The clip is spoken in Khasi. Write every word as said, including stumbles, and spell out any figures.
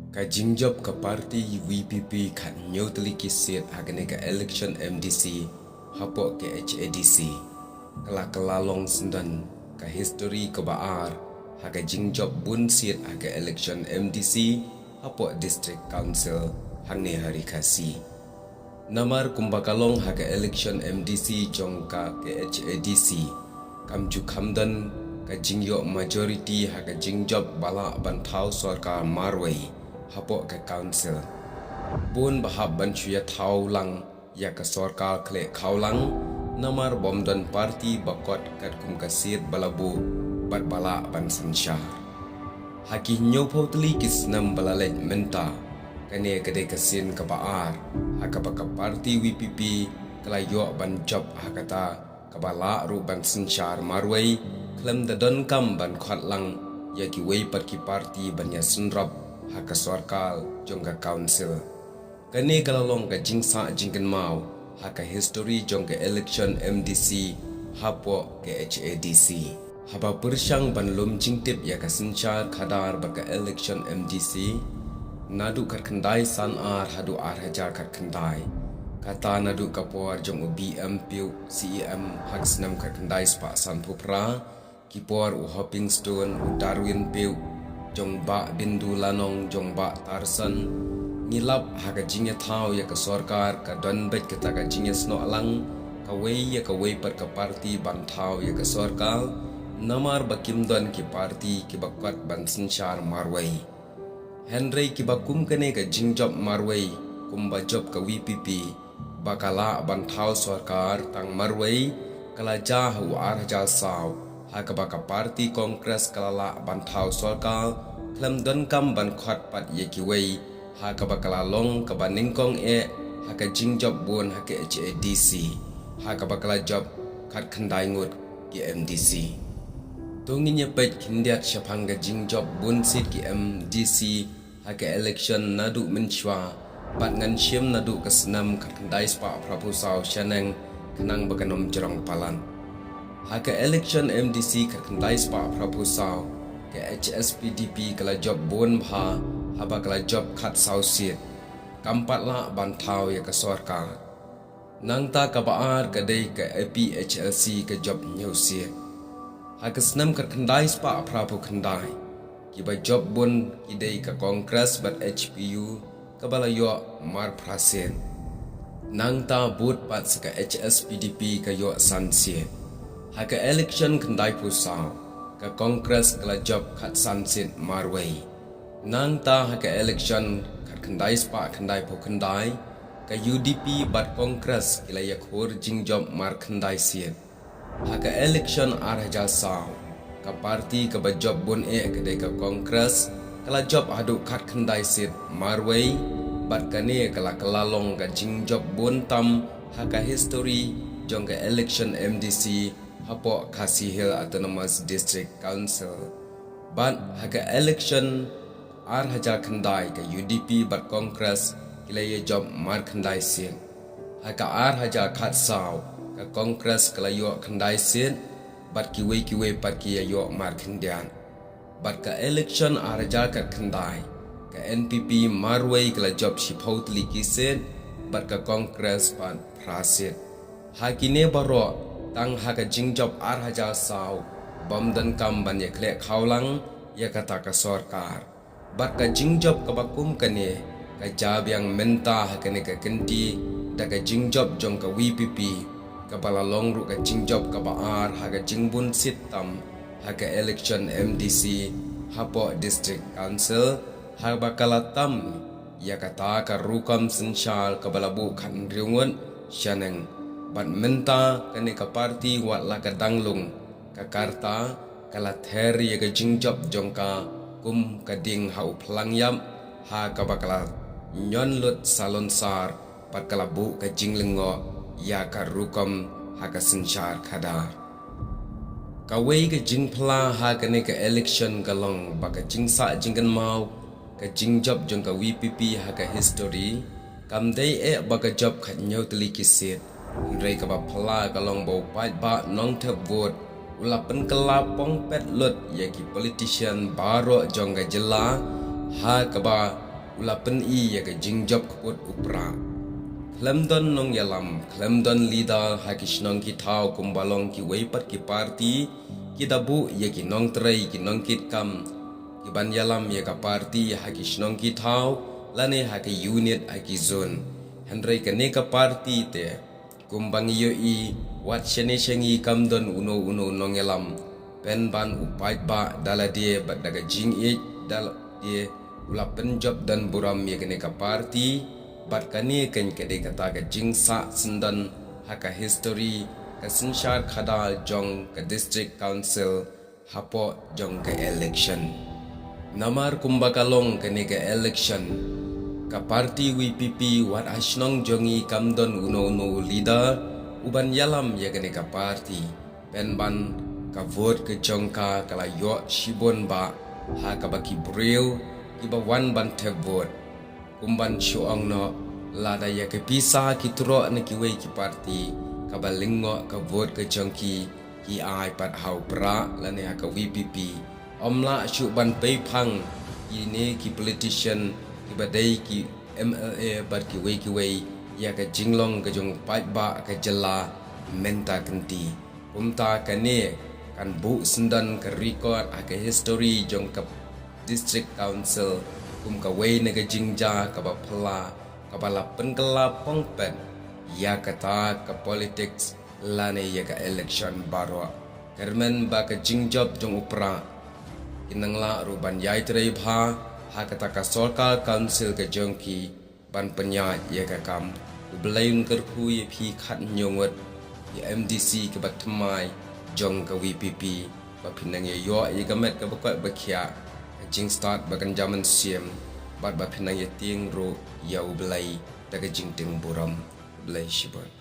Ka jingjop ka party VPP khathynñiew tylli ki seat ha kane ka election MDC hapoh ka KHADC ka la kylla long syndon ka history kaba ar ha ka jingjop bun seat ha ka election MDC hapoh District Council hangne ha Ri Khasi. Namar kumba ka long ha ka election MDC jong ka KHADC, kam ju kham don ka jingïoh majority ha ka jingjop ba lah ban thaw sorkar marwei hapoh ka council. Bun ba hap ban shu ïa thaw lang ïa ka sorkar khleh khawlang, namar bym don party ba kot katkum ka seat ba la buh bad ba lah ban synshar. Ha ki hynñiewphew tylli ki snem ba la leit mynta, kane ka dei ka sien kaba ar ha kaba ka party VPP ka la ïoh ban jop ha kata kaba lah ruh ban synshar marwei khlem da donkam ban khot lang ïa kiwei pat ki party ban ïa synrop ha ka sorkar jong ka council. Kane ka la long ka jingsah jingkynmaw ha ka history jong ka election MDC hapoh ka KHADC. Haba pyrshang ban lum jingtip ïa ka synshar khadar bad ka election MDC naduh khatkhyndai san ar haduh ar hajar khatkhyndai, kata naduh ka por jong u B M Pioh CEM ha ka snem khatkhyndai spah sanphew phra, ki por u Hoping Stone, u Darwin Pioh, jong Bah Bindu Lanong, jong Bah Tarson. Ngi lap ha ka jingïathaw ïa ka sorkar ka don beit kata ka jingïasnoh lang kawei ïa kawei pat ka party ban thaw ïa ka sorkar, namar ba kim don ki party kiba kot ban synshar marwei. Hynrei kiba kum kane ka jingjop marwei kumba jop ka VPP ba ka lah ban thaw sorkar tang marwei ka la jia ha u ar hajar saw, ha kaba ka party Congress ka la lah ban thaw sorkar khlem donkam ban khot pat ïa kiwei, ha kaba ka la long kaba nyngkong eh ha ka jingjop bun ha ka KHADC, ha kaba ka la jop khatkhyndai ngut ki MDC. To ngin ïa peit khyndiat shaphang ka jingjop bun seat ki MDC ha ka election naduh mynshuwa, bad ngan shim naduh ka snem khatkhyndai spah phraphew saw shaneng khnang ba kan ym jrong palat. Ha ka election MDC khatkhyndai spah phraphew saw, ka HSPDP ka la jop bun bha haba ka la jop khatsaw seat, kam pat lah ban thaw ïa ka sorkar. Nangta kaba ar ka dei ka APHLC ka jop hynñiew seat. Ha ka snem khatkhyndai spah phraphew khyndai, kiba jop bun ki dei ka Congress bad HPU kaba la ïoh marphra seat. Nangta bud pat sa ka HSPDP ka ïoh san seat. Ha ka election khyndaiphew saw, ka Congress ka la jop khatsan seat marwei. Nangta ha ka election khatkhyndai spah khyndaiphew khyndai, ka UDP bad Congress ki la ïakhur jingjop markhyndai seat. Ha ka election ar hajar saw, ka party kaba jop bun eh ka dei ka Congress, ka la jop haduh khatkhyndai seat marwei, bad kane ka la kylla long ka jingjop bun tam ha ka history jong ka election MDC hapoh Khasi Hills Autonomous District Council. Bad ha ka election ar hajar khyndai, ka UDP bad Congress ki la ïa jop markhyndai seat. Ha ka ar hajar khatsaw, ka Congress ka la ïoh khyndai seat, bad kiwei kiwei pat ki ïa ïoh markhyndiat. Bad ka election ar hajar khatkhyndai, ka NPP marwei ka la jop shiphew tylli ki seat, bad ka Congress pat phra seat. Ha kine baroh, tang ha ka jingjop ar hajar saw, bym donkam ban ïa khleh khawlang ïa kata ka sorkar. Bad ka jingjop kaba kum kane ka jia biang mynta ha kane ka kynti da ka jingjop jong ka VPP, kaba la long ruh ka jingjop kaba ar ha ka jingbun seat tam ha ka election MDC hapoh District Council, haba ka la tam ïa kata ka rukom synshar kaba la buh khathynriew ngut shaneng. Bad mynta kane ka party wat la ka dang lung, ka karta ka la ther ïa ka jingjop jong ka kum ka ding ha u phlang ïap, ha kaba ka la ñion lut salonsar, bad ka la buh ka jinglyngngoh ïa ka rukom ha ka synshar khadar. Kawei ka jingphla ha kane ka election ka long ba ka jingsah jingkynmaw ka jingjop jong ka VPP ha ka history, kam dei eh ba ka jop khathynñiew tylli ki seat. Hynrei kaba phla ka long ba u paidbah nongthep vote u la pynkylla pongpet lut ïa ki politician baroh jong ka jylla, ha kaba u la pyni ïa ka jingjop kput u Prah. Khlem don nongïalam, khlem don leader ha ki shnong ki thaw kumba long kiwei pat ki party, ki da buh ïa ki nongtrei, ki nongkitkam, ki ban ïalam ïa ka party ha ki shnong ki thaw lane ha ki unit ha ki zone. Hynrei kane ka party te, kumba ngi ïohi, wat shane sha ngi kam don uno uno u nongïalam. Pynban u paidbah da lade bad da ka jingïeit da lade u la pynjop don burom ïa kane ka party, bad kane kan ka dei kata ka jingsah syndon ha ka history ka synshar khadar jong ka District Council hapoh jong ka election. Namar kumba ka long kane ka election, ka party V P P wat ha shnong jong ngi kam don uno uno u leader u ban ïalam ïa kane ka party. Pynban ka vote ka jong ka ka la ïoh shibun bah ha kaba ki briew kiba wan ban thep vote. Kumban shu ong noh, lada ïa ka pisa ki troh na kiwei ki party, kaba lyngngoh ka vote ka jong ki, ki ai pat ha u Prah lane ha ka V P P. Ym lah shuh ban pei phang kine ki politician kiba dei ki M L A bad kiwei kiwei ïa ka jinglong ka jong u paidbah ka jylla mynta kynti. Kumta kane kan buh syndon ka record ha ka history jong ka District Council kum kawei na ka jingjia kaba phylla kaba la pynkylla pongpet ïa kata ka politics lane ïa ka election baroh. Kyrmen ba ka jingjop jong u Prah, kin nang lah ruh ban ïai trei bha ha kata ka sorkar council ka jong ki ban pynïaid ïa ka kam. U Blei un kyrkhu ïa phi khathynñiew ngut ki M D C kiba thymmai jong ka V P P, ba phin nang ïa ïoh ïa ka met kaba koit ba khiah, ka jingstad ba kynja mynsiem, bad ba phin nang ïa tieng ruh ïa U Blei da ka jingtieng burom. Blei shibun.